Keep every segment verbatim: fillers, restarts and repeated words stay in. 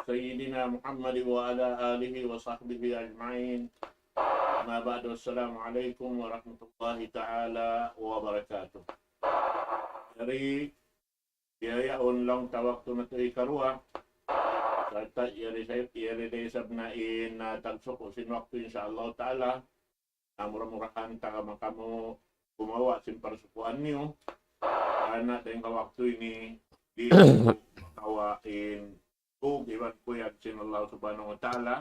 سيدنا محمد وعلى آله وصحبه أجمعين. أما بعد، السلام عليكم ورحمة الله تعالى وبركاته. Jari, bihaun laung ta waktu natu' hikaruwa. Sarta' yari sa-, yari da isab na in, ah, tagsuku' sin waktu, insya Allah ta'ala. Na mura-murahan taga makamu gumawa' sin parsukuan niyu. Karna' dayn ha waktu ini, di' makawa' in tug iban kuyag sin Allah Subhanahu wa Ta'ala.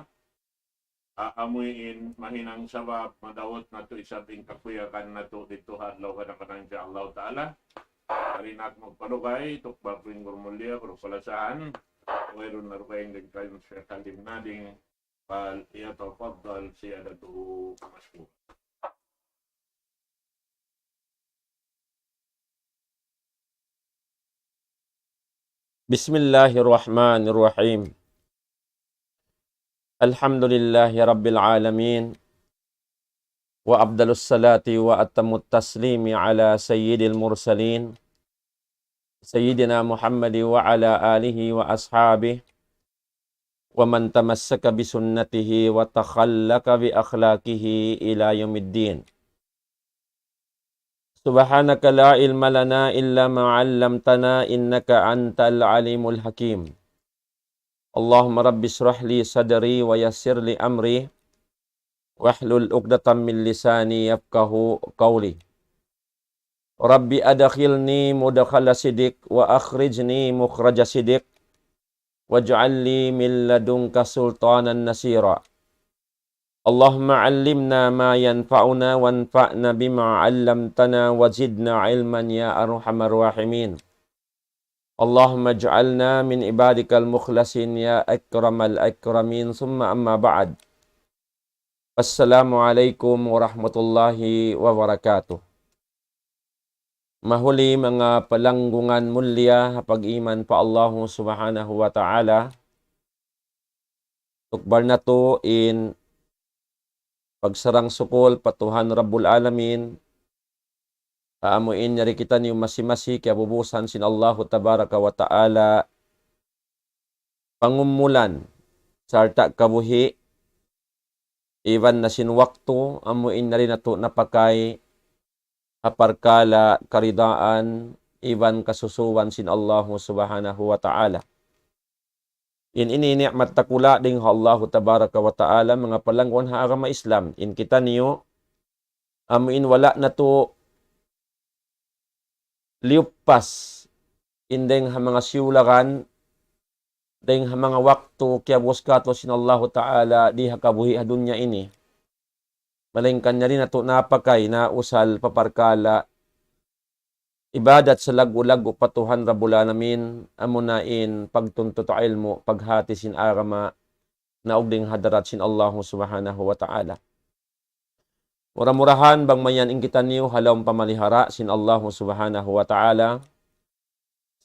A-, amu in mahinang sabab, madawat natu' isab in kakuyagan natu' didtu ha adlaw kadang-kadang, insya Allah ta'ala. Di' na aku magpalugay, tukbal ku in guru mulliya, guru kalasahan. Wayruun na dugaing dayn kaniyu Sheikh Halim Nading, فليتفضل سيادته مشكورا. بسم الله الرحمن الرحيم. الحمد لله رب العالمين. وأفضل الصلاة وأتم التسليم على سيد المرسلين سيدنا محمد وعلى آله وأصحابه ومن تمسك بسنته وتخلق بأخلاقه إلى يوم الدين. سبحانك لا علم لنا إلا ما علمتنا إنك أنت العليم الحكيم. اللهم رب اشرح لي صدري ويسر لي أمري واحلل عقدة من لساني يفقهوا قولي. رب أدخلني مدخل صدق وأخرجني مخرج صدق واجعل لي من لدنك سلطانا نصيرا. اللهم علمنا ما ينفعنا وانفعنا بما علمتنا وزدنا علما يا أرحم الراحمين. اللهم اجعلنا من عبادك المخلصين يا أكرم الأكرمين. ثم أما بعد. السلام عليكم ورحمة الله وبركاته. Mahuli manga palanggungan mulliya ha pag-iman pa Allahu Subhanahu wa Ta'ala. Tukbal natu' in pagsarang-sukul pa Tuhan Rabbul Alamin. Amu in yari kitaniyu masi-masi kiyabubusan sin Allahu Tabaraka wa Ta'ala pangumulan sarta' kabuhi' iban na sin waktu amu in yari natu' napakay ha parkala' karidaan iban kasusuan sin Allahu Subhanahu wa Ta'ala. In ini ni'mat dakula' dayn ha Allahu Tabaraka wa Ta'ala, manga palanggungan ha agama Islam. In kitaniyu, amu in wala' natu' liyuppas in dayng ha manga siyulagan, dayng ha manga waktu kiyabus katu' sin Allahu Ta'ala di ha kabuhi' ha dunya ini. Malaingkan yari natu' napakay na usal pa parkala' ibadat salaggu'-laggu' pa Tuhan Rabbul Alamin, amuna in pagtuntut ilmu', paghati sin agama, naug dayn ha hadarat sin Allahu Subhanahu wa Ta'ala. Mura-murahan bang mayan in kitaniyu ha lawm pamalihara' sin Allahu Subhanahu wa Ta'ala.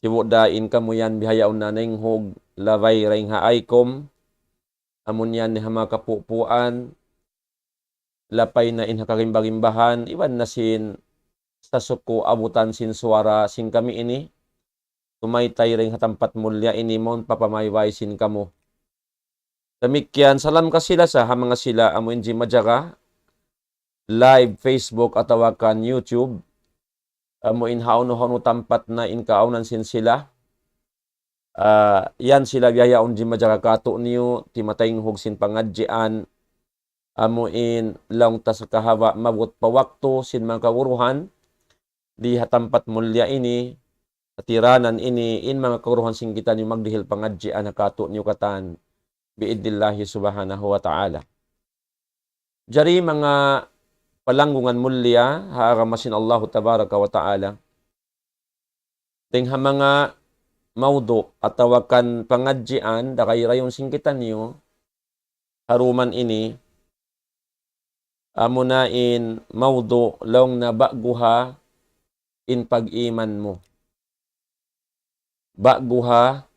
Sibu' da in kamu yan bihaun na nainghug, labay dayn ha aykum, amun yan ha manga kapupuan, lapay na in ha kagimba-gimbahan, iban na sin sasuku' abutan sin suwara sin kami ini, tumaytay dayn ha tampat mulliya ini mawn pa pamaybay sin kamu. Damikkiyan, salam kasi-lasa ha manga sila amu in jimajaga live Facebook atawa kan YouTube, amu in hawnu-hawnu tampat na in kaawnan sin sila. Ah, yan sila bihaun jimajaga katu'niyu, timatainghug sin pangadjian, amu in laung ta sa kahaba' maabut pa waktu sin manga kaguruhan, di ha tampat mulliya ini, ha tiranan ini, in manga kaguruhan sin kitaniyu magdihil pangadjian ha katu'niyu katan, bi'idnillahi subhanahu wa ta'ala. Jari manga palanggungan mulliya ha agama sin Allahu Tabaraka wa Ta'ala. Dayn ha manga mawdu' atawa kan pangadjian darayrayun sin kitaniyu ha duman ini, amuna in mawdu' laung na ba'guha in pag-iman mu. Ba'guha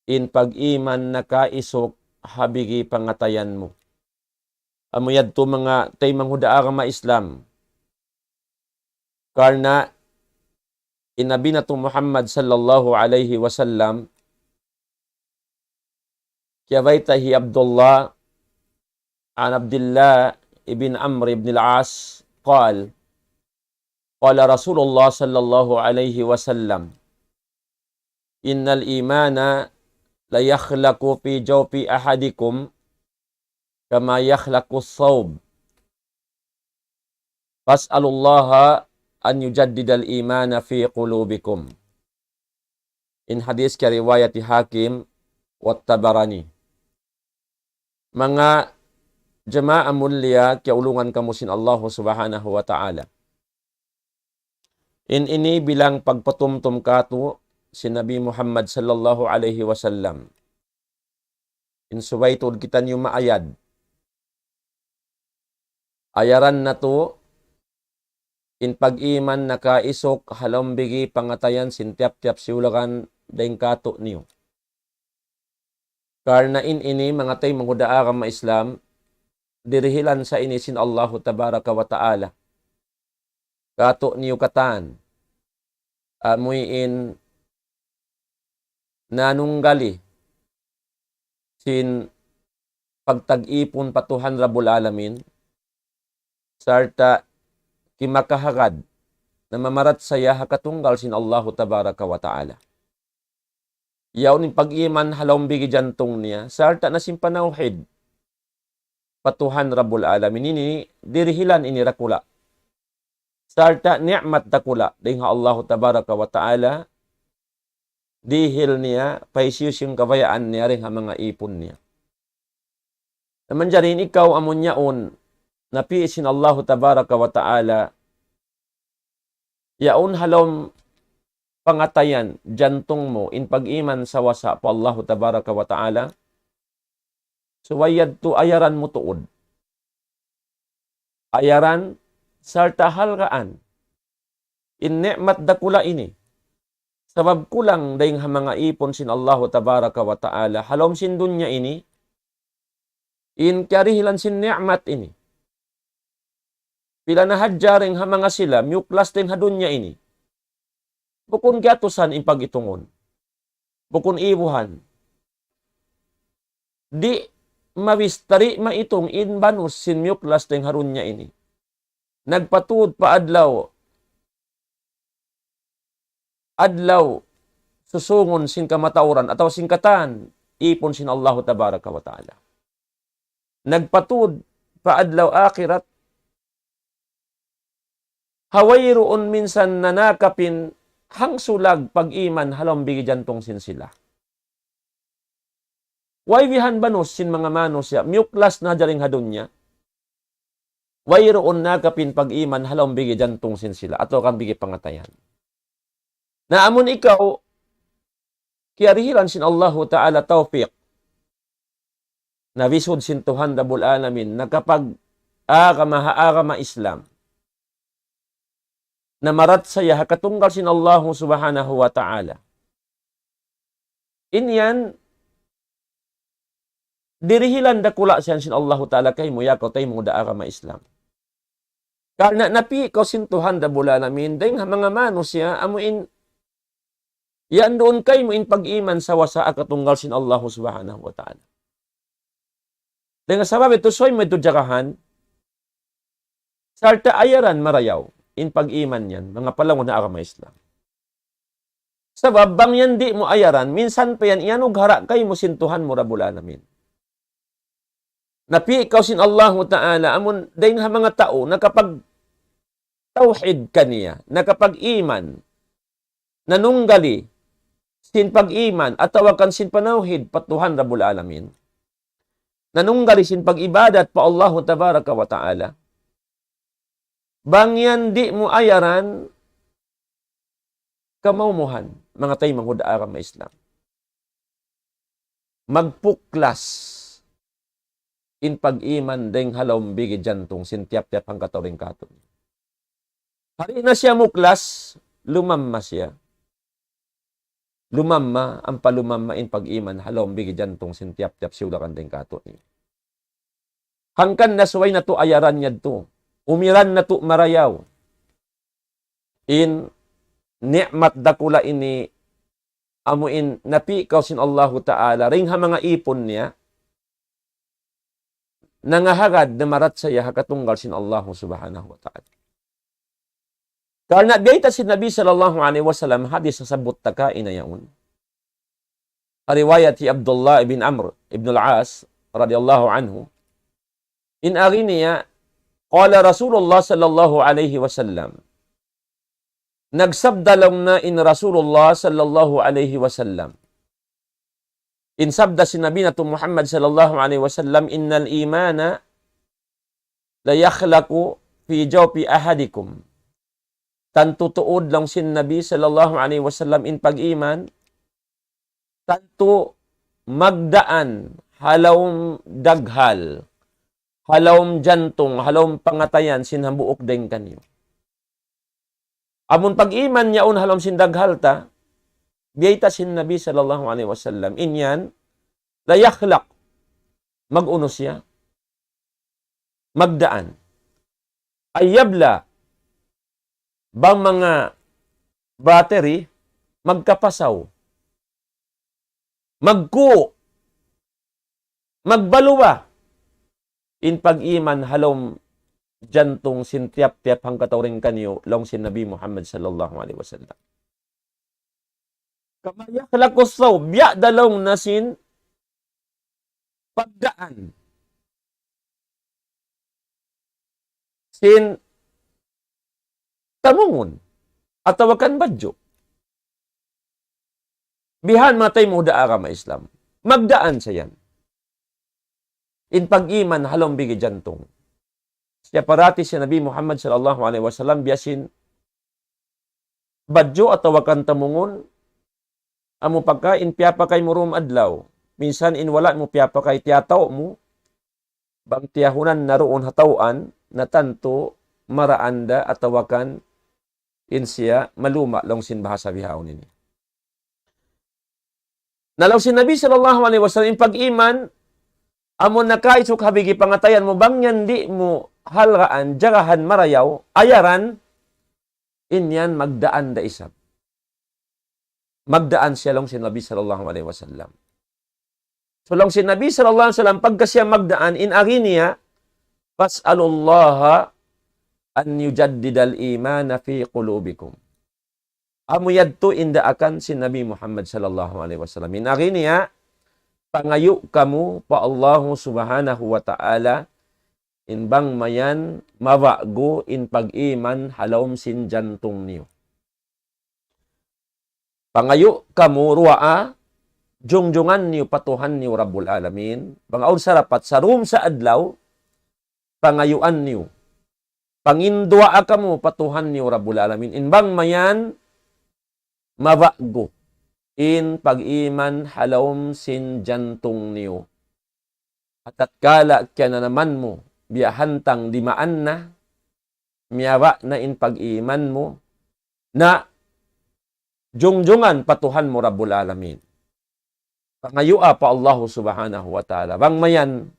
in pag-iman nakaisuk ha bigi pangatayan mu. Amu yadtu manga taymanghud ha agama Islam. Karna' in Nabi natu' Muhammad sallallahu alayhi wasallam, Kiyabayta' hi Abdullah, عن عبد الله بن عمرو بن العاص قال، قال رسول الله صلى الله عليه وسلم: إن الإيمان ليخلق في جوف أحدكم كما يخلق الثوب، فاسألوا الله أن يجدد الإيمان في قلوبكم. In hadis kariwayat Hakim wa Tabarani. Manga jamaa mulia, kiyaulungan kamu sin Allah Subhanahu wa Ta'ala. In ini bilang pagpatumtum katu' sin Nabi Muhammad sallallahu alayhi wasallam. In subay tuud kitaniyu maayad. Ayaran natu', in pag-iman nakaisuk ha lawm bigi pangatayan sin tiyap-tiyap siyulakan dayn katu'niyu. Karna' in ini, manga taymanghud ha agama Islam, dirihilan sa ini sin Allahu Tabaraka wa Ta'ala katu'niyu katan. Amuin nanunggali sin pagtag-ipun pa Tuhan Rabbul Alamin, sarta' kimakahagad na mamarachaya ha katunggal sin Allahu Tabaraka wa Ta'ala. Yaun in pag-iman ha lawm bigi jantung niya, sarta' na sin panawhid pa Tuhan Rabbul Alamin. Ini, dirihilan ini dakula'. Sarta' ni'mat dakula' dayn ha Allahu Tabaraka wa Ta'ala, dihil niya pa hisiyu-siyu in kabayaan niya dayn ha manga ipun niya. Na manjari in ikaw amun yaun, napi' sin Allahu Tabaraka wa Ta'ala, yaun ha lawm pangatayan, jantung mu, in pag-iman sawasa pa Allahu Tabaraka wa Ta'ala, subay yadtu ayaran mu tuud. Ayaran sarta' halgaan in ni'mat dakula' ini. Sabab kulang dayn ha manga ipun sin Allahu Tabaraka wa Ta'ala ha lawm sin dunya ini, in kiyarihilan sin ni'mat ini. Pila na hadja dayn ha manga sila miyuklas dayn ha dunya ini. Bukun kiyatusan in pag-itungun. Bukun ibuhan. Di' mabistari' maitung in banus sin miyuklas dayn ha dunya ini. Nagpatud pa adlaw, adlaw susungun sin kamatauran atawa sin katan ipun sin Allahu Tabaraka wa Ta'ala. Nagpatud pa adlaw akhirat, ha wayruun minsan nanakapin hangsulag pag-iman ha lawm bigi jantung sin sila. Way bihan banus sin manga manusiya', miyuklas na dayn ha dunya. Wayruun nakapin pag-iman ha lawm bigi jantung sin sila, atawa kan bigi pangatayan. Na amun ikaw, kiyarihilan sin Allahu Ta'ala tawfiq, nabisud sin Tuhan Rabbul Alamin, nakapag-agama ha agama Islam, namarachaya ha katunggal sin Allahu Subhanahu wa Ta'ala. In yan, dirihilan dakula' siyan sin Allahu Ta'ala kaymu, ya kaw taymanghud ha agama Islam. Karna' napi' kaw sin Tuhan Rabbul Alamin, dayn ha manga manusiya', amuin yan duun kaymu in pag-iman sawasa ha katunggal sin Allahu Subhanahu wa Ta'ala. Dayn ha sabab yadtu, subay mu yadtu jagahan, sarta' ayaran marayaw in pag-iman yan, manga palangga' ha agama Islam. Sabab bang yan di' mu ayaran, minsan pa yan iyanughara' kaymu sin Tuhan mu Rabbul Alamin. Napi' kaw sin Allahu Ta'ala, amun dayn ha manga tau nakapagtawhid kaniya, nakapag-iman, nanunggali sin pag-iman, atawa kan sin panawhid pa Tuhan Rabbul Alamin, nanunggali sin pag-ibadat pa Allahu Tabaraka wa Ta'ala. Bang yan di' mu ayaran, kamaumuhan, manga taymanghud ha agama Islam, magpuklas in pag-iman dayn ha lawm bigi jantung sin tiyap-tiyap hangkatau dayn kātu'. Hari na siya muklas, lumamma siya. Lumamma, ampa lumamma in pag-iman ha lawm bigi jantung sin tiyap-tiyap siyulakan dayn kātu'. Hangkan na subay natu' ayaran yadtu. Umiran natu' marayaw in ni'mat dakula' ini, amuin napi' kaw sin Allahu Ta'ala dayn ha manga ipun niya, nangahagad na marachaya ha katunggal sin Allah Subhanahu wa Ta'ala. Karna' biyayta' sin Nabi sallallahu alayhi wasallam hadis nasabbut ta kaina yaun. Riwayat hi Abdullah ibn Amr ibn al-As radiyallahu anhu. In agi niya, قال رسول الله صلى الله عليه وسلم. Nagsabda laung niya in Rasulullah sallallahu alayhi wasallam. In sabda sin Nabi natu' Muhammad sallallahu alayhi wasallam, إن الإيمان ليخلق في جوف أحدكم. Tantu tuud laung sin Nabi sallallahu alayhi wasallam in pag-iman, tantu magdaan ha lawm daghal, ha lawm jantung, ha lawm pangatayan sin hambuuk dayn kaniyu. Amun pag-iman yaun ha lawm sin daghal ta, biyayta' sin Nabi sallallahu alayhi wasallam, in yan, ليخلق, mag-unu siya, magdaan. أن يبلى, bang manga battery, magkapasaw. Magku, magbaluwa in pag-iman ha lawm jantung sin tiyap-tiyap hangkatau dayn kaniyu, laung sin Nabi Muhammad sallallahu alayhi wasallam. كما يخلق الثوب, biya' da laung niya sin pagdaan sin tamungun atawa kan badju'. Bihan manga taymanghud ha agama Islam. Magdaan sa yan. In pag-iman ha lawm bigi jantung. Siya parati sin Nabi Muhammad sallallahu alayhi wasallam biya' sin badju' atawa kan tamungun, amu pagkahi in piyapakay mu dum adlaw. Minsan in wala' mu piyapakay, tiyatau' mu, bang tiyahunan na duun ha taw'an, na tantu maraan da atawa kan in siya maluma' laung sin bahasa bihaun ini. Na laung sin Nabi sallallahu alayhi wasallam, in pag-iman, amun nakaisuk ha bigi pangatayan mu, bang yan di' mu halgaan, jagahan, marayaw, ayaran, in yan magdaan da isab. Magdaan siya laung sin Nabi sallallahu alayhi wasallam. So laung sin Nabi sallallahu alayhi wasallam, pagka siya magdaan, in agi niya, فاسألوا الله أن يجدد الإيمان في قلوبكم. Amu yadtu in daakan sin Nabi Muhammad sallallahu alayhi wasallam. In agi niya, pangayu' kamu pa Allahu subhanahu wa ta'ala, in bang mayan maba'gu in pag-iman ha lawm sin jantung niyu. Pangayu' kamu duwaa, jungjungan niyu pa Tuhan niyu Rabbul Alamin. Bang awn sarapat sa dum sa adlaw, pangayuan niyu. Panginduwaa kamu pa Tuhan niyu Rabbul Alamin. In bang mayan maba'gu in pag-iman ha lawm sin jantung niyu. Atatkala kiyananaman mu, biya' hantang dimaan na, miyaba' na in pag-iman mu, na jungjungan pa Tuhan mu Rabbul Alamin. Pangayua pa Allahu Subhanahu wa Ta'ala. Bang mayan,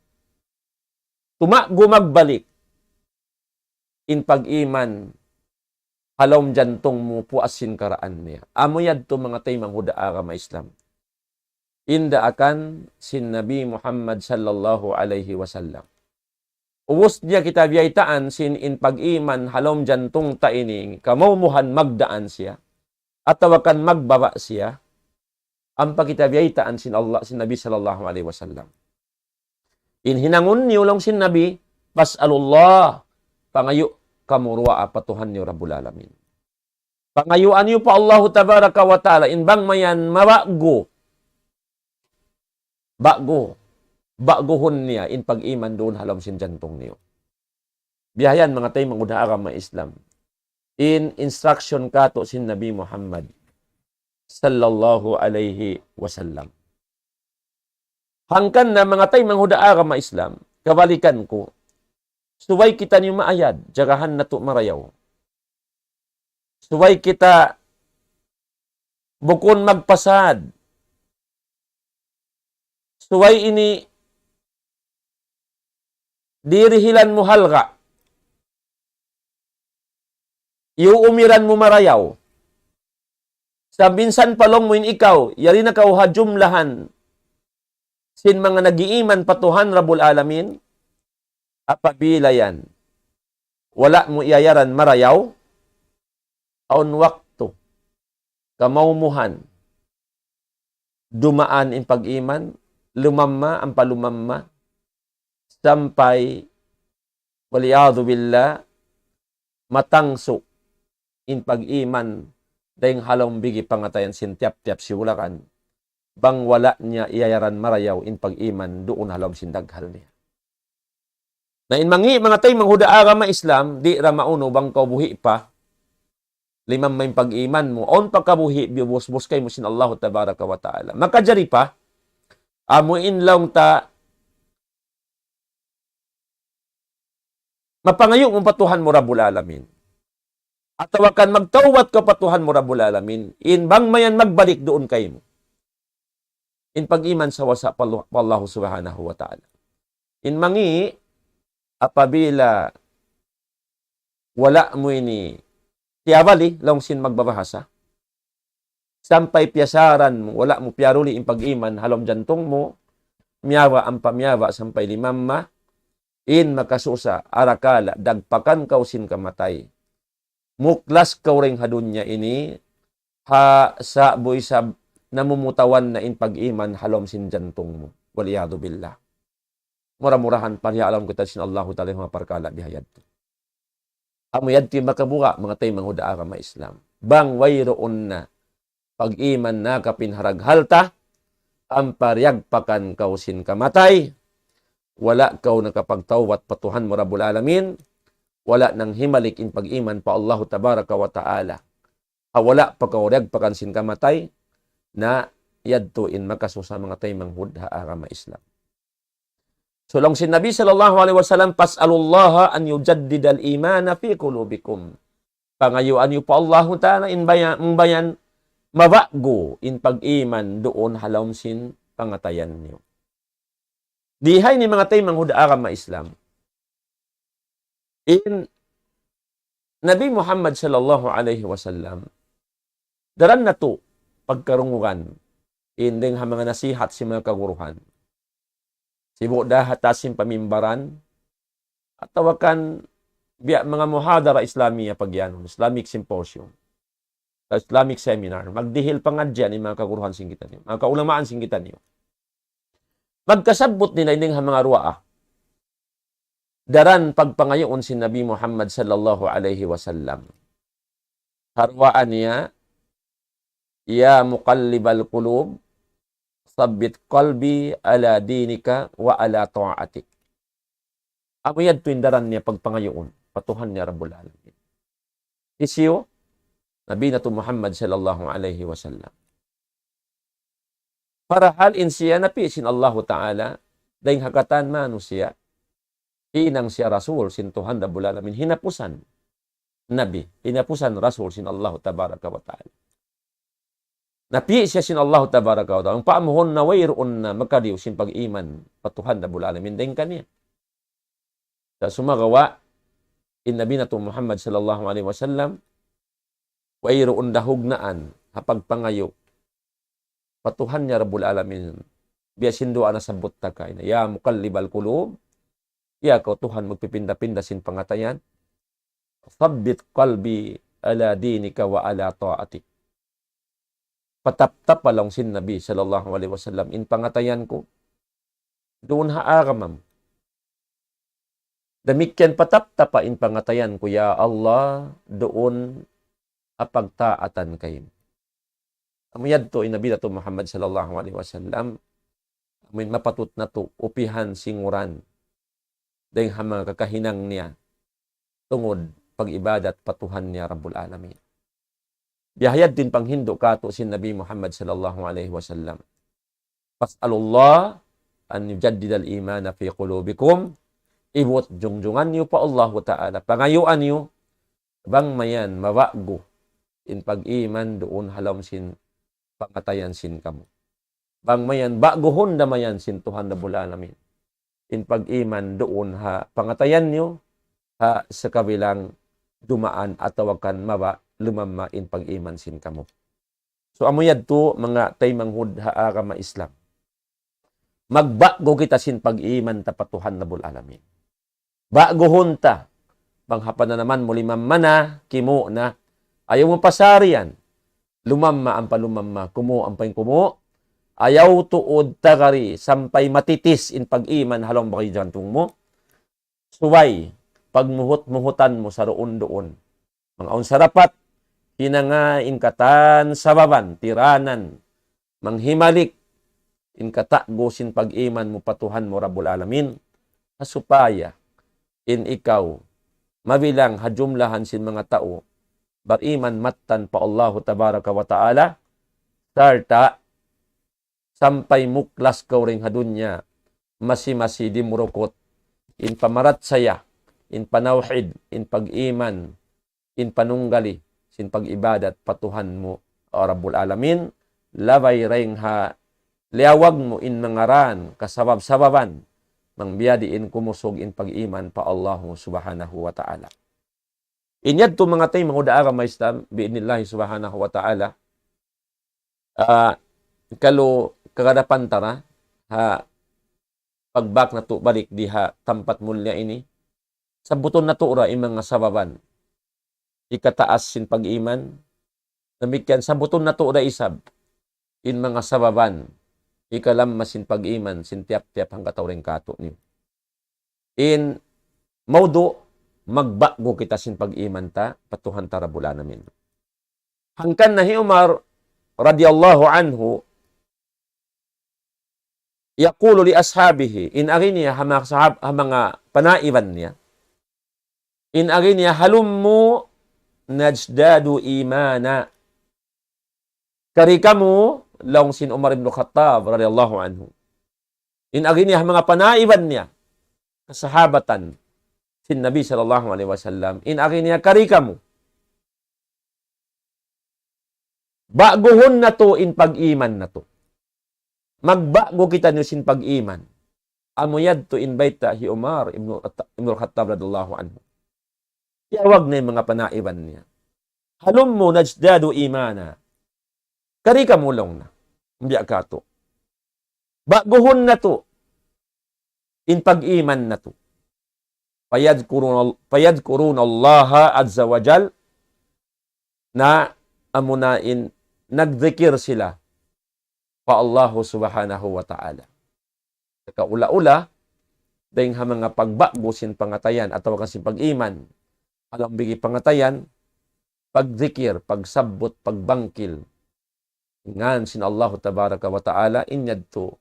tuma'gu magbalik in pag-iman ha lawm jantung mu puas sin karaan niya. Amu yadtu manga taymanghud ha agama Islam. In daakan sin Nabi Muhammad sallallahu alayhi wasallam. Ubus niya kita biyaytaan sin in pag-iman ha lawm jantung ta ini, kamawmuhan magdaan siya, atawa kan magbaba' siya, ampa kita biyaytaan sin Allah, sin Nabi sallallahu alayhi wasallam. In hinangun niyu laung sin Nabi, فاسألوا الله, pangayu' kamu duwaa pa Tuhan niyu Rabbul Alamin. Pangayuan niyu pa Allahu Tabaraka wa Ta'ala, in bang mayan maba'gu, ba'gu, ba'guhun niya in pag-iman duun ha lawm sin jantung niyu. Biya' yan manga taymanghud ha agama Islam. In instruction katu' sin Nabi Muhammad sallallahu alayhi wasallam. Hangkan na manga taymanghud ha agama Islam, kabalikan ku, subay kitaniyu maayad, jagahan natu' marayaw. Subay kita bukun magpasad. Subay ini dirihilan mu halga'. Iyuumiran mu marayaw. Sa' minsan pa laung mu in ikaw, yari na kaw ha jumlahan sin manga nag-iiman pa Tuhan Rabbul Alamin, apabila yan, wala' mu iyayaran marayaw, awn waktu, kamaumuhan, dumaan in pag-iman, lumamma, ampa lumamma, sampay, waliyadhu billah, matangsu in pag-iman, dayng ha lawm bigi pangatayan sin tiyap-tiyap siyulakan, bang wala' niya iyayaran marayaw in pag-iman duun ha lawm sin daghal niya. Na in mangi' manga taymanghud ha agama Islam, di' ra maunu bang kaw buhi' pa, limamma in pag-iman mu, awn pa kabuhi', biyubus-bus kaymu sin Allahu Tabaraka wa Ta'ala. Makajari pa, amu in laung ta, mapangayu' mu pa Tuhan mu Rabbul Alamin. Atawa kan magtawbat kaw pa Tuhan mu Rabbul Alamin, in bang mayan magbalik duun kaymu in pag-iman sawasa pa Allah, pa Allah Subhanahu wa Ta'ala. In mangi', apabila wala' mu ini tiyabali, laung sin magbabahasa, sampay piyasaran mu, wala' mu piyaruli in pag-iman ha lawm jantung mu, miyawa' ampa miyawa' sampay limamma, in makasusa, arakala', dagpakan kaw sin kamatay. Muklas kaw dayng ha dunya ini, ha sa'bu isab namumutawan na in pag-iman ha lawm sin jantung mu. Waliyadhu billah. Mura-murahan pariyaalam kita sin Allahu Ta'ala ha manga parkala' biha yadtu. Amu yadtu in makabuga', manga taymanghud ha agama Islam. Bang wayruun na pag-iman na kapin ha daghal ta, ampa diyagpakan kaw sin kamatay, wala' kaw nakapagtawbat pa Tuhan mu Rabbul Alamin, wala' nanghimalik in pag-iman pa Allahu Tabaraka wa Ta'ala. Ha wala' pa kaw diyagpakan sin kamatay, na yadtu in makasusa manga taymanghud ha agama Islam. So, laung sin Nabi sallallahu alayhi wasallam, فاسألوا الله أن يجدد الإيمان في قلوبكم. Pangayuan niyu pa Allahu Ta'ala in baya-, in bayan maba'gu in pag-iman duun ha lawm sin pangatayan niyu. Di ha ini manga taymanghud ha agama Islam. In Nabi Muhammad sallallahu alayhi wasallam, daran natu' pagkarungugan, in dayng ha manga nasihat sin manga kaguruhan. Sibu' da ha taas sin pamimbaran, atawa kan biya' manga muhadara Islamiyah pagyanun, Islamic symposium, Islamic seminar, magdihil pangadjian in manga kaguruhan sin kitaniyu, manga kaulamaan sin kitaniyu. Magkasabbut nila in dayng ha manga duwaa. Daran pagpangayuun sin Nabi Muhammad sallallahu alayhi wasallam. Ha duwaa niya, يا مقلب القلوب ثبت قلبي على دينك وعلى طاعتك. Amu yadtu in daran niya pagpangayuun pa Tuhan niya Rabbul Alamin. Hisiyu? Nabi natu' Muhammad sallallahu alayhi wasallam. Parahal in siya napi' sin Allahu Ta'ala, dayng ha katan manusiya', hinang siya Rasul sin Tuhan Rabbul Alamin, hinapusan Nabi, hinapusan Rasul sin Allahu Tabaraka wa Ta'ala. Napi' siya sin Allahu Tabaraka wa Ta'ala, paamuhun na wayruun na makadiyu sin pag-iman pa Tuhan Rabbul Alamin dayng kaniya. Sa' sumagawa', in Nabi natu' Muhammad sallallahu alayhi wasallam, wayruun da hugnaan ha pagpangayu' pa Tuhan niya Rabbul Alamin. Biya' sin duwaa nasabbut ta kaina, يا مقلب القلوب, ya kaw Tuhan magpipinda-pinda sin pangatayan, ثبت قلبي على دينك وعلى طاعتك. Pataptapa laung sin Nabi sallallahu alayhi wasallam in pangatayan ku duun ha agama mu. Damikkiyan pataptapa in pangatayan ku, ya Allah, duun ha pagtaatan kaymu. Amu yadtu in Nabi natu' Muhammad sallallahu alayhi wasallam, amu in mapatut natu' upihan, singuran dayng ha manga kakahinang niya tungud pag-ibadat pa Tuhan niya Rabbul Alamin. Biya' ha yadtu in panghindu' kātu' sin Nabi Muhammad sallallahu alayhi wasallam. فاسألوا الله أن يجدد الإيمان في قلوبكم. Ibut jungjungan niyu pa Allahu Ta'ala. Pangayuan niyu, bang mayan maba'gu in pag-iman duun ha lawm sin pangatayan sin kamu. Bang mayan ba'guhun da mayan sin Tuhan Rabbul Alamin in pag-iman duun ha pangatayan niyu, ha sakabilang dumaan atawa kan maba' lumamma in pag-iman sin kamu. So, amu yadtu manga taymanghud ha agama Islam. Magba'gu kita sin pag-iman ta pa Tuhan Rabbul Alamin. Ba'guhun ta. Bang ha pananaman mu limamma na, kimu' na. Ayaw mu pasarian. Lumamma ampa lumamma, kumu' ampa in kumu'. Ayaw tuud tagari sampay matitis in pag-iman ha lawm bagi jantung mu. Subay, pagmuhut-muhutan mu saruun-duun. Manga awn sarapat, hinanga in katan sababan, tiranan, manghimalik, in kata'gu sin pag-iman mu pa Tuhan mu Rabbul Alamin, ha supaya in ikaw mabilang ha jumlahan sin manga tau bariman mattan pa Allahu Tabaraka wa Ta'ala, sarta' sampay muklas kaw dayn ha dunya, masi-masi dimurukut in pamarachaya, in panawhid, in pag-iman, in panunggali, sin pag-ibadat pa Tuhan mu, O Rabbul Alamin, labay dayn ha liyawag mu in manga raan, kasabab-sababan, bang biya' diin kumusug in pag-iman pa Allahu Subhanahu wa Ta'ala. In yadtu manga taymanghud ha agama Islam, bi'idhnillahi subhanahu wa ta'ala, ah, kalu kagadapan ta ra, ha pagbak natu' balik di ha tampat mulliya ini, sabbutun natu' ra in manga sababan hikataas sin pag-iman, damikkiyan sabbutun natu' ra isab in manga sababan hikalamma sin pag-iman sin tiyap-tiyap hangkatau dayn kātu'niyu. In mawdu', magba'gu kita sin pag-iman ta pa Tuhan ta Rabbul Alamin. Hangkan na hi Umar radiyallahu anhu, يقول لأصحابه, in agi niya ha manga sahab-, ha manga panaiban niya, in agi niya, هلموا نزداد إيمانا. Kari kamu, laung sin Umar ibn Khattab radiyallahu anhu. In agi niya ha manga panaiban niya, kasahabatan sin Nabi sallallahu alayhi wasallam, in agi niya, kari kamu. Ba'guhun natu' in pag-iman natu'. Magba'gu kitaniyu sin pag-iman. Amu yadtu in bayta' hi Umar ibn, ibn al-Khattab radiyallahu anhu. Tiyawag niya in manga panaiban niya. هلموا نزداد إيمانا. Kari kamu, laung niya. Biya' katu'. Ba'guhun natu' in pag-iman natu'. فيذكرون، فيذكرون الله عز وجل, na amuna in nagdhikir sila pa Allahu Subhanahu wa Ta'ala. Sakaula-ula, dayn ha manga pagba'gu sin pangatayan atawa kan sin pag-iman, ha lawm bigi pangatayan, pagdhikir, pagsabbut, pagbangkil ngan sin Allahu Tabaraka wa Ta'ala, in yadtu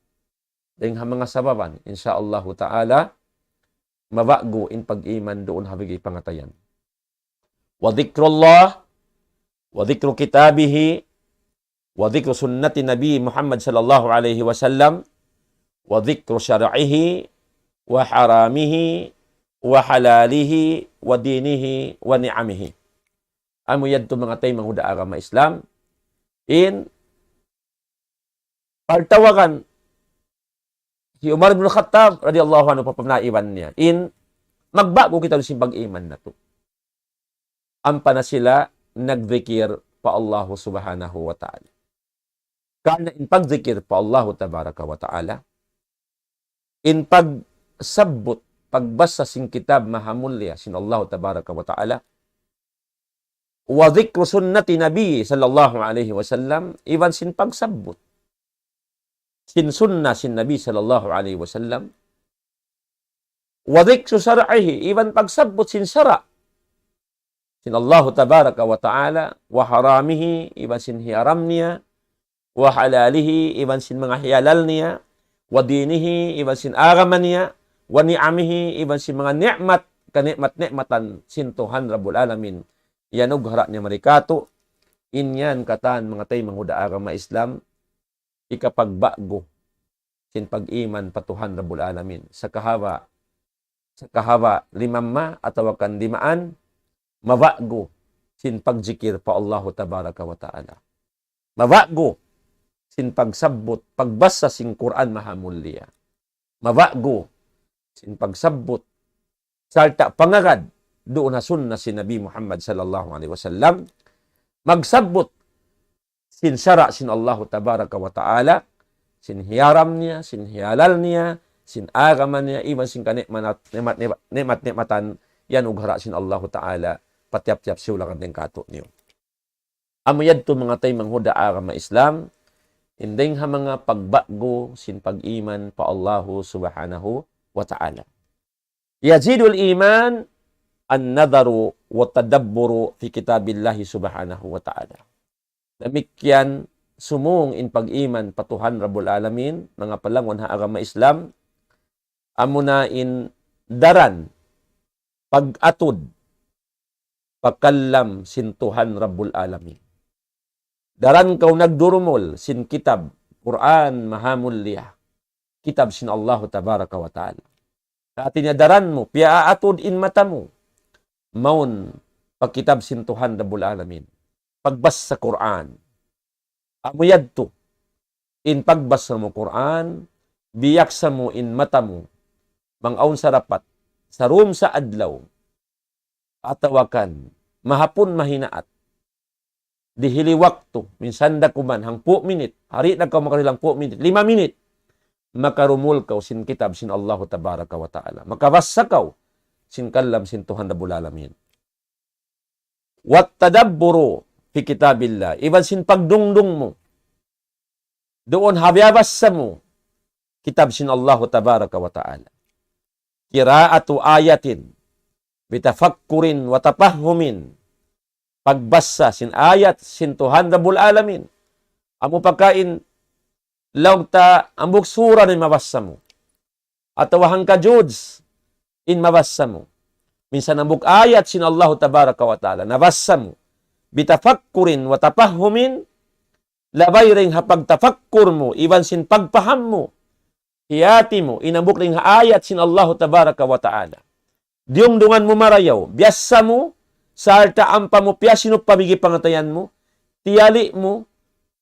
dayn ha manga sababan, insya Allahu Ta'ala, maba'gu in pag-iman duun ha bigi pangatayan. وذكر الله، وذكر كتابه، وذكر سنة النبي محمد صلى الله عليه وسلم، وذكر شرعه، وحرامه، وحلاله، ودينه، ونعمه. Amu yadtu manga taymanghud ha agama Islam, in paltawagan hi Umar bin Khattab radiyallahu anhu pa panaiban niya. In magba'gu kita sin pag-iman natu'. Ampa na sila nagdhikir pa Allahu Subhanahu wa Ta'ala. Karna' in pagdhikir pa Allahu Tabaraka wa Ta'ala, in pagsabbut, pagbasa sin kitab mahamulliya sin Allahu Tabaraka wa Ta'ala, وذكر سنة النبي صلى الله عليه وسلم, iban sin pagsabbut sin sunna sin Nabi sallallahu alayhi wasallam, وذكر شرعه, iban pagsabbut sin sara' sin Allahu Tabaraka wa Ta'ala, وحرامه, iban sin hiyaram niya, وحلاله, iban sin manga hiyalal niya, ودينه, iban sin agama niya, ونعمه, iban sin manga ni'mat, kani'mat-ni'matan sin Tuhan Rabbul Alamin, iyanughara' niya mari kātu'. In yan katan manga taymanghud ha agama Islam, hikapagba'gu sin pag-iman pa Tuhan Rabbul Alamin. Sakahaba', sakahaba' limamma atawa kan dimaan, maba'gu sin pagdhikir pa Allahu Tabaraka wa Ta'ala. Maba'gu sin pagsabbut, pagbasa sin Qur'an mahamulliya. Maba'gu sin pagsabbut, sarta' pangagad duun ha sunna sin Nabi Muhammad sallallahu alayhi wasallam. Magsabbut sin sara' sin Allahu Tabaraka wa Ta'ala, sin hiyaram niya, sin hiyalal niya, sin agama niya, iban sin kani'mat-, ni'mat-, ni'mat-, ni'mat-ni'matan, yan ugara sin Allahu Ta'ala, pa tiyap-tiyap siulangan dayn kātu'niyu. Amu yadtu manga taymanghud ha agama Islam, in dayng ha manga pagba'gu sin pag-iman pa Allahu Subhanahu wa Ta'ala. يزيد الإيمان النظر والتدبر في كتاب الله سبحانه وتعالى. Damikkiyan sumūng in pag-iman pa Tuhan Rabbul Alamin, manga palangwan ha agama Islam, amuna in daran pag-atud pa kalam sin Tuhan Rabbul Alamin. Daran kaw nagdurumul sin kitab, Qur'an mahamulliya, kitab sin Allahu Tabaraka wa Ta'ala. Hāti niya daran mu, piyaatud in mata mu, mawn pa kitab sin Tuhan Rabbul Alamin. Pagbasa Qur'an. Amu yadtu, in pagbasa mu Qur'an, biyaksa mu in mata mu, bang awn sarapat, sarūm sa adlaw, atawa kan, mahapun mahinaat, dihili waktu, minsan da kuman, hangpu' minit, hari na kaw makarihil hangpu' minit, lima minit, makarumul kaw sin kitab sin Allahu Tabaraka wa Ta'ala. Makabasa kaw sin kalam sin Tuhan Rabbul Alamin. والتدبر في كتاب الله. Iban sin pagdungdung mu duun ha biyabasa mu kitab sin Allahu Tabaraka wa Ta'ala. قراءة آية بتفكر وتفهم. Pagbasa sin ayat sin Tuhan Rabbul Alamin. Amu pakain laung ta hambuuk sura in mabasa mu. Atawa hangka juz in mabasa mu. Minsan hambuuk ayat sin Allahu Tabaraka wa Ta'ala nabasa mu. بتفكر وتفهم, labay dayn ha pagtapakkur mu, iban sin pagpaham mu. Hiyati mu, in hambuuk dayn ha ayat sin Allahu Tabaraka wa Ta'ala. Diyungdungan mu marayaw, biyasa mu, sarta' ampa mu piyasinup pa migi pangatayan mu, tiyali' mu,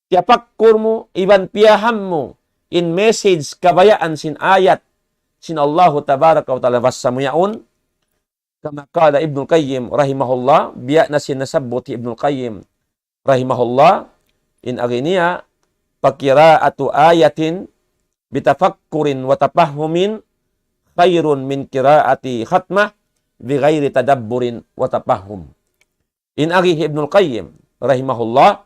tiyapakkur mu, iban piyaham mu, in message kabayaan sin ayat sin Allahu Tabaraka wa Ta'ala basa mu yaun. كما قال ابن القيم رحمه الله, biya' na sin nasabbut hi Ibnul Qayyim rahimahullah, in agi niya, فقراءة آية بتفكر وتفهم خير من قراءة ختمة بغير تدبر وتفهم. In agi hi Ibnul Qayyim rahimahullah,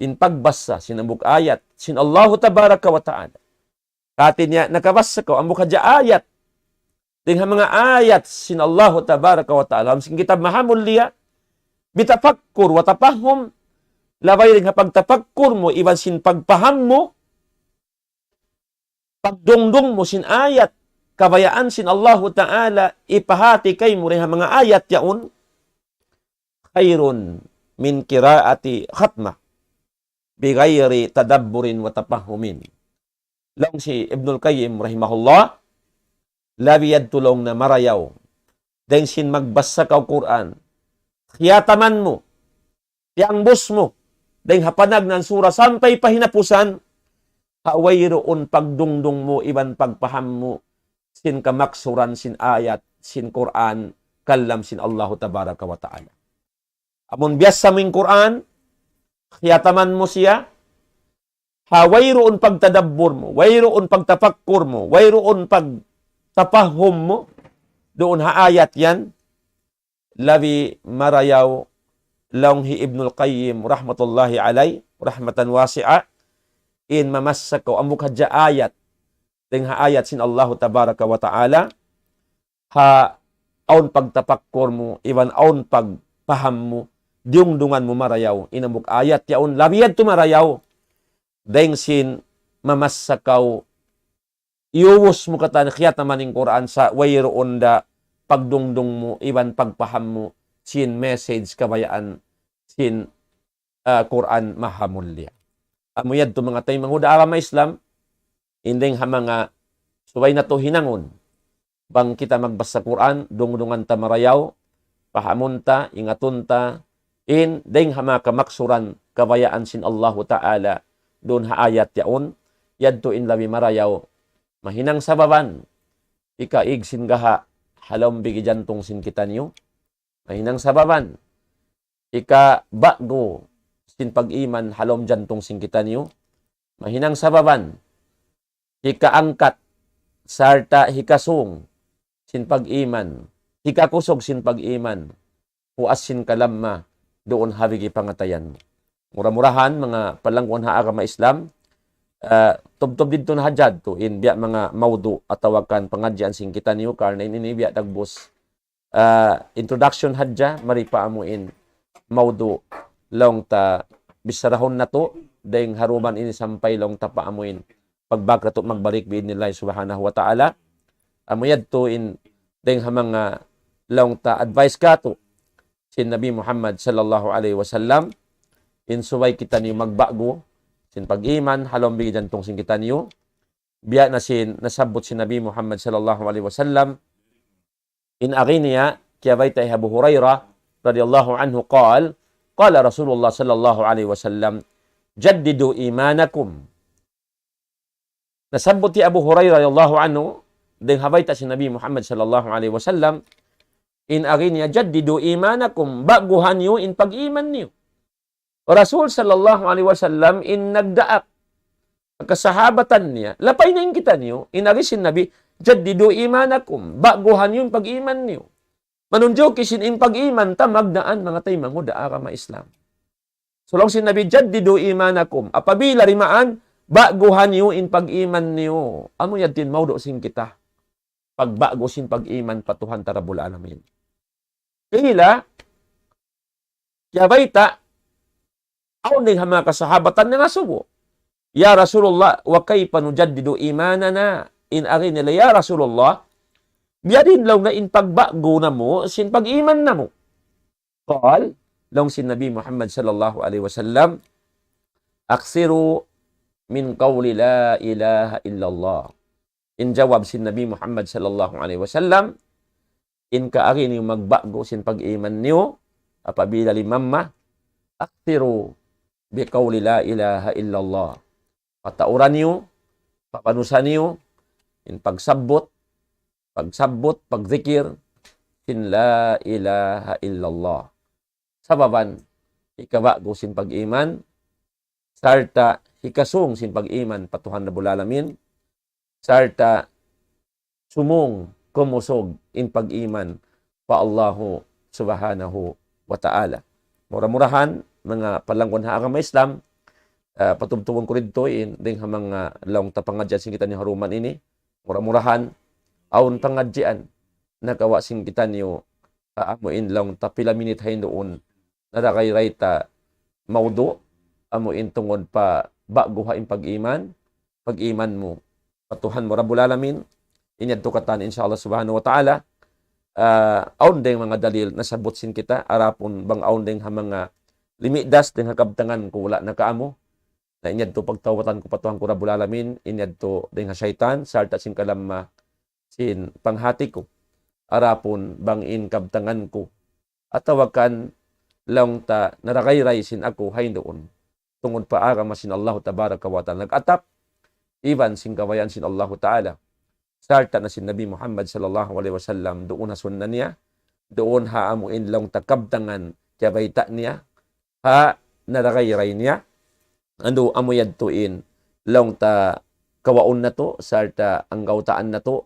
in pagbasa sin hambuuk ayat sin Allahu Tabaraka wa Ta'ala. Hāti niya, nakabasa kaw hambuuk hadja ayat dayn ha manga ayat sin Allahu Tabaraka wa Ta'ala, ha lawm sin kitab mahamulliya, بتفكر وتفهم, labay dayn ha pagtapakkur mu, iban sin pagpaham mu, pagdungdung mu sin ayat kabayaan sin Allahu Ta'ala, hipahāti kaymu dayn ha manga ayat yaun, خير من قراءة ختمة بغير تدبر وتفهم. Laung hi Ibnul Qayyim rahimahullah, labi yadtu laung niya marayaw dayn sin magbasa kaw Qur'an, khiyataman mu, tiyangbus mu, dayn ha panagnaan sura sampay pa hinapusan, ha wayruun pagdungdung mu iban pagpaham mu sin kamaksuran sin ayat sin Qur'an, kalam sin Allahu Tabaraka wa Ta'ala. Amun biyasa mu in Qur'an, khiyataman mu siya, ha wayruun pagtadabbur mu, wayruun pagtapakkur mu, wayruun pagtapahum mu duun ha ayat yan, labi marayaw laung hi Ibnul Qayyim rahmatullahi alayh, rahmatan wasi'a, in mamasa kaw hambuuk hadja ayat dayn ha ayat sin Allahu Tabaraka wa Ta'ala, ha awn pagtapakkur mu, iban awn pagpaham mu, diyungdungan mu marayaw in hambuuk ayat yaun, labi yadtu marayaw dayn sin mamasa kaw, iyubus mu katan khiyataman in Qur'an sa' wayruun da pagdungdung mu iban pagpaham mu sin message kabayaan sin, ah, Qur'an mahamulliya. Amu yadtu manga taymanghud ha agama Islam, in dayng ha manga subay natu' hinangun. Bang kita magbasa Qur'an, dungdungan ta marayaw, pahamun ta, ingatun ta, in dayng ha manga kamaksuran kabayaan sin Allahu Ta'ala duun ha ayat yaun, yadtu in labi marayaw, mahinang sababan hikaig sin gaha' ha lawm bigi jantung sin kitaniyu, mahinang sababan hikaba'gu sin pag-iman ha lawm jantung sin kitaniyu, mahinang sababan hikaangkat sarta' hikasung sin pag-iman, hikakusug sin pag-iman, puas sin kalamma duun ha bigi pangatayan. Mura-murahan, manga palangguan ha agama Islam, ah, tubtub didtu na hadja tu in biya' manga mawdu' atawa kan pangadjian sin kitaniyu, karna' in ini biya' dagbus, ah, introduction hadja, mari pa amu in mawdu' laung ta bicharahun natu', dayng ha duman ini sampay laung ta pa amu in pagbak natu' magbalik bi'idhnillahi subhanahu wa ta'ala. Amu yadtu in dayng ha manga laung ta advice katu' sin Nabi Muhammad sallallahu alayhi wasallam, in subay kitaniyu magba'gu sin pag-iman, ha lawm bigi jantung sin kitaniyu. Biya' na sin nasabbut sin Nabi Muhammad sallallahu alayhi wasallam, in agi niya, kiyabayta' hi Abu Hurairah radiyallahu anhu قال، قال رسول الله صلى الله عليه وسلم، جددوا إيمانكم. Nasabbut hi Abu Hurairah radiyallahu anhu, dayng ha bayta' sin Nabi Muhammad sallallahu alayhi wasallam, in agi niya, جددوا إيمانكم, ba'guhan niyu in pag-iman niyu. Rasul sallallahu alayhi wasallam in nagdaak kasahabatan niya, lapay na in kitaniyu, in agi sin Nabi, جددوا إيمانكم, ba'guhan niyu in pag-iman niyu. Manunjuki sin in pag-iman ta magnaan manga taymanghud ha agama Islam. So laung sin Nabi, جددوا إيمانكم. Apabila dimaan, ba'guhan niyu in pag-iman niyu. Amu yadtu in mawdu' sin kita. Pagba'gu sin pag-iman pa Tuhan ta Rabbul Alamin. قيل, kiyabayta', awn dayng ha manga kasahabatan nangasubu, يا رسول الله، وكيف نجدد إيماننا؟ In agi nila, "Ya Rasulullah, biyadiin laung niya in pagba'gu namu' sin pag-iman namu'?" قال, laung sin Nabi Muhammad sallallahu alayhi wasallam, أكثروا من قول لا إله إلا الله. In jawab sin Nabi Muhammad sallallahu alayhi wasallam, in kaagi niyu magba'gu sin pag-iman niyu, apabila limamma, أكثروا بقول لا إله إلا الله. Patauran niyu, pabanusan niyu, in pagsabbut, pagsabbut, pagzikir, sin لا إله إلا الله. Sababan, hikaba'gu sin pag-iman, sarta' hikasung sin pag-iman pa Tuhan Rabbul Alamin, sarta' sumung kumusug in pag-iman pa Allahu Subhanahu wa Ta'ala. Mura-murahan, manga palangguan ha agama Islam, ah, patubtubun ku didtu in, dayng ha manga laung ta pangadjian sin kitaniyu ha duman ini, mura-murahan, awn pangadjian, nakawa' sin kitaniyu, ah, amu in laung ta pila minit ha hinduun, naragayray ta mawdu', amu in tungud pa ba'guha in pag-iman, pag-iman mu pa Tuhan mu Rabbul Alamin. In yadtu katan, insha Allah subhanahu wa ta'ala, ah, awn dayng manga dalil nasabbut sin kita, adapun bang awn dayng ha manga limidas dayng ha kabtangan ku wala' nakaamu, na in yadtu pagtawbatan ku pa Tuhan ku Rabbul Alamin, in yadtu dayng ha saytan, sarta' sin kalamma sin panghati ku. Adapun bang in kabtangan ku atawa kan laung ta naragayray sin aku ha hinduun, tungud pa agama sin Allahu Tabaraka wa Ta'ala nag-atap, iban sin kabayaan sin Allahu Ta'ala, sarta' na sin Nabi Muhammad sallallahu alayhi wasallam, duun ha sunna niya, duun ha amu in laung ta kabtangan kiyabayta' niya, ha naragayray niya, andu' amu yadtu in laung ta kawaun natu', sarta' anggawtaan natu',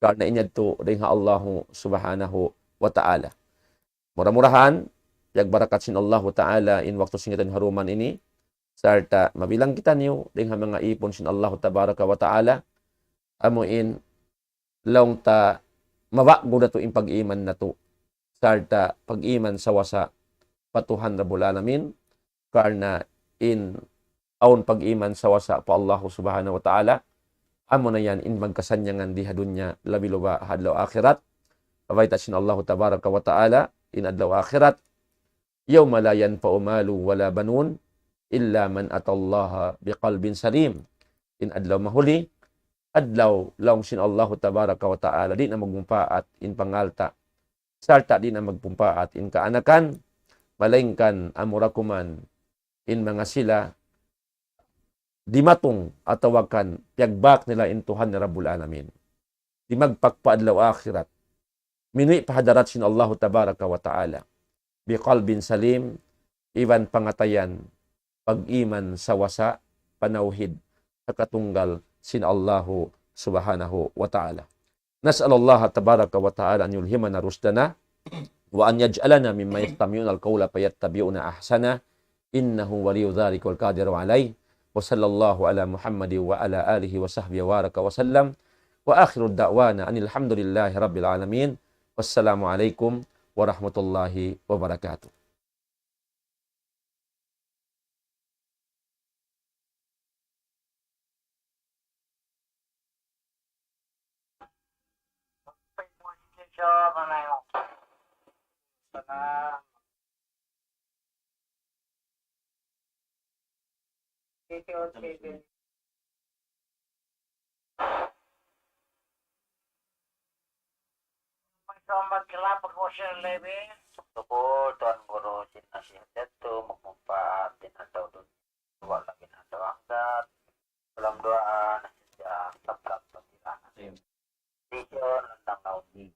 karna' in yadtu dayng ha Allahu Subhanahu wa Ta'ala. Mura-murahan, piyagbarakat sin Allahu Ta'ala in waktu sin kitaniyu ha duman ini, sarta' mabilang kitaniyu dayng ha manga ipun sin Allahu Tabaraka wa Ta'ala, amu in laung ta maba'gu natu' in pag-iman natu', sarta' pag-iman sawasa pa Tuhan Rabbul Alamin, karna' in awn pag-iman sawasa pa Allahu Subhanahu wa Ta'ala, amuna yan in magkasannyangan di ha dunya, labi luba ha adlaw akhirat. Bayta' sin Allahu Tabaraka wa Ta'ala, in adlaw akhirat, يوم لا ينفع مال ولا بنون إلا من أتى الله بقلب سليم. In adlaw mahuli, adlaw laung sin Allahu Tabaraka wa Ta'ala, di' na magmumpaat in pangalta', sarta' di' na magmumpaat in kaanakan, malaingkan amura kuman in manga sila dimatung atawa kan piyagbak nila in Tuhan nila Rabbul Alamin. Dimagpak pa adlaw akhirat. Minuwi' pa hadarat sin Allahu Tabaraka wa Ta'ala. بقلب سليم, iban pangatayan, pag-iman sawasa, panawhid, ha katunggal sin Allahu سبحانه وتعالى. نسأل الله تبارك وتعالى أن يلهمنا رشدنا وأن يجعلنا ممن يستمعون القول فيتبعون أحسنه، إنه ولي ذلك والقادر عليه. وصلى الله على محمد وعلى آله وصحبه وبارك وسلم. وآخر دعوانا أن الحمد لله رب العالمين. والسلام عليكم ورحمة الله وبركاته. Sukul, Tuan Guru, sin nasihat yadtu, magmumpaat, di' na tau dunya, wala' na tau akhirat. Salam duwaa, nasihat, tabrak, pagkilala. Vision, landang naun.